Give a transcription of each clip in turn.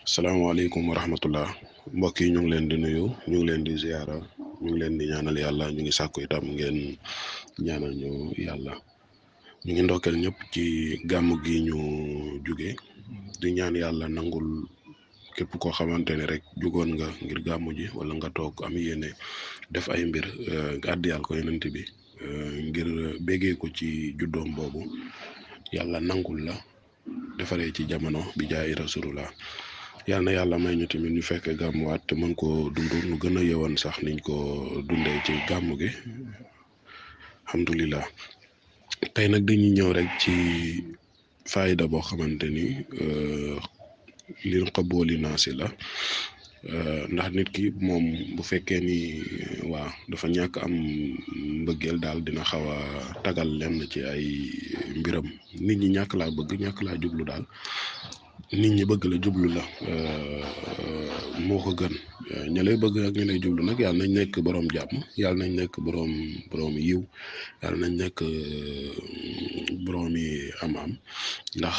salaamaaleykum wa rahmatullah mbokk yi ñu ngi leen di nuyu ñu ngi leen di ziyaara ñu ngi leen di ñaanal yàlla ñu ngi sàkku itam ngeen ñaanal ñu yàlla ñu ngi ndokkeel ñëpp ci gàmm gi ñu jóge di ñaan yàlla nangul képp koo xamante ne rek jugoon nga ngir gàmm ji wala nga toog am yéene def ay mbir àddi yàlla ko yonent bi ngir béggee ko ci juddoom boobu yàlla nangul la defaree ci jamono bi jaay rasulullah yal na yàlla may ñu tamit ñu fekk gàmmuwaat te mën koo dund nu gën a yewoon sax niñ ko dundee ci gàmm gi alhamdulilah tey nag dañuy ñëw rek ci faayda boo xamante ni lil qabooli naasi la ndax nit ki moom bu fekkee ni waa dafa ñàkk am mbëggeel daal dina xaw a tagal lenn ci ay mbiram nit ñi ñàkk laa bëgg ñàkk laa jublu daal nit ñi bëgg la jublu la moo ko gën ña lay bëgg ak ña lay jublu nag yàlla nañ nekk boroom jàmm yàlla nañ nekk boroom yiw yàlla nañ nekk boroom yi am ndax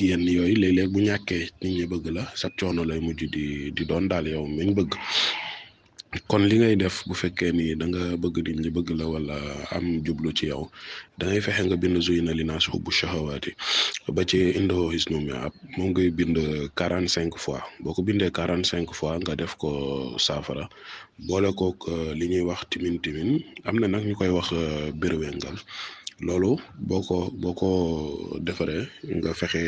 yenn yooyu léeg-léeg bu ñàkkee nit ñi bëgg la sa coono lay mujj di doon daal yow miñ bëgg kon li ngay def bu fekkee ni da nga bëgg nit ñi bëgg la wala am jublu ci yow da ngay fexe nga bind zuyina linnaasi hubbu shahawaati ba ci indoo hisnumi ab moom ngay bind 45 fois boo ko bindee 45 fois nga def ko saafara boole kook li ñuy wax timin am na nag ñu koy wax birwengal loolu boo ko defaree nga fexe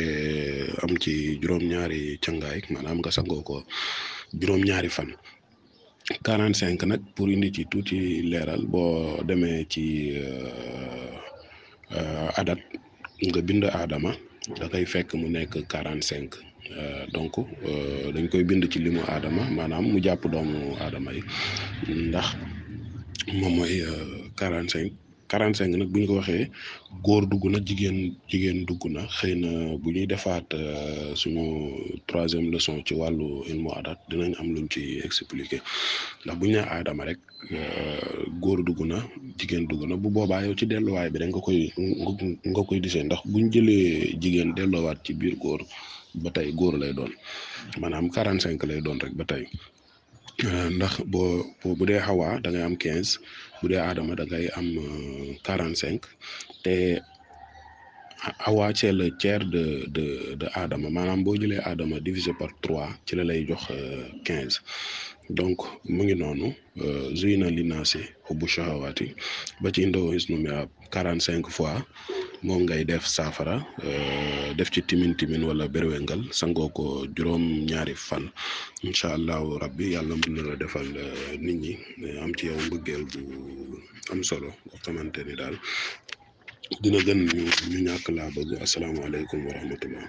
am ci juróom-ñaari cangaay maanaam nga sangoo ko juróom-ñaari fan 45 nag pour indi ci tuuti leeral boo demee ci adat nga bind aadama da koy fekk mu nekk 45 donc dañ koy bind ci limu aadama maanaam mu jàpp doomu aadama yi ndax moom mooy 45 nag bu ñu ko waxee góor dugg na jigéen dugg na xëy na bu ñuy defaat suñu 3e leçon ci wàllu ilmu adat dinañ am luñ ci expliquer ndax bu ñu nee aadama rek góor dugg na jigéen dugg na bu boobaa yow ci delluwaay bi rek nga koy disee ndax buñ jëlee jigéen delloowaat ci biir góor ba tey góor lay doon maanaam 45 lay doon rek ba tey ndax bu dee xawaa da ngay am 15 bu dee aadama da ngay am 45 te xawaa c'est le tiers de aadama maanaam boo jëlee aadama divisé par 3 ci la lay jox 15 donc mu ngi noonu zuyina linnaasi hubbu shahawaati ba ci indoo hisnumi ab 45 fois moom ngay def saafara def ci timin wala berwengal sangoo ko juróom-ñaari fan incha allahu rabbi yàlla mën na la defal nit ñi am ci yow mbëggeel bu am solo boo xamante ni daal dina gën ñu ñàkk laa bëgg asalaamaaleykum wa rahmatullah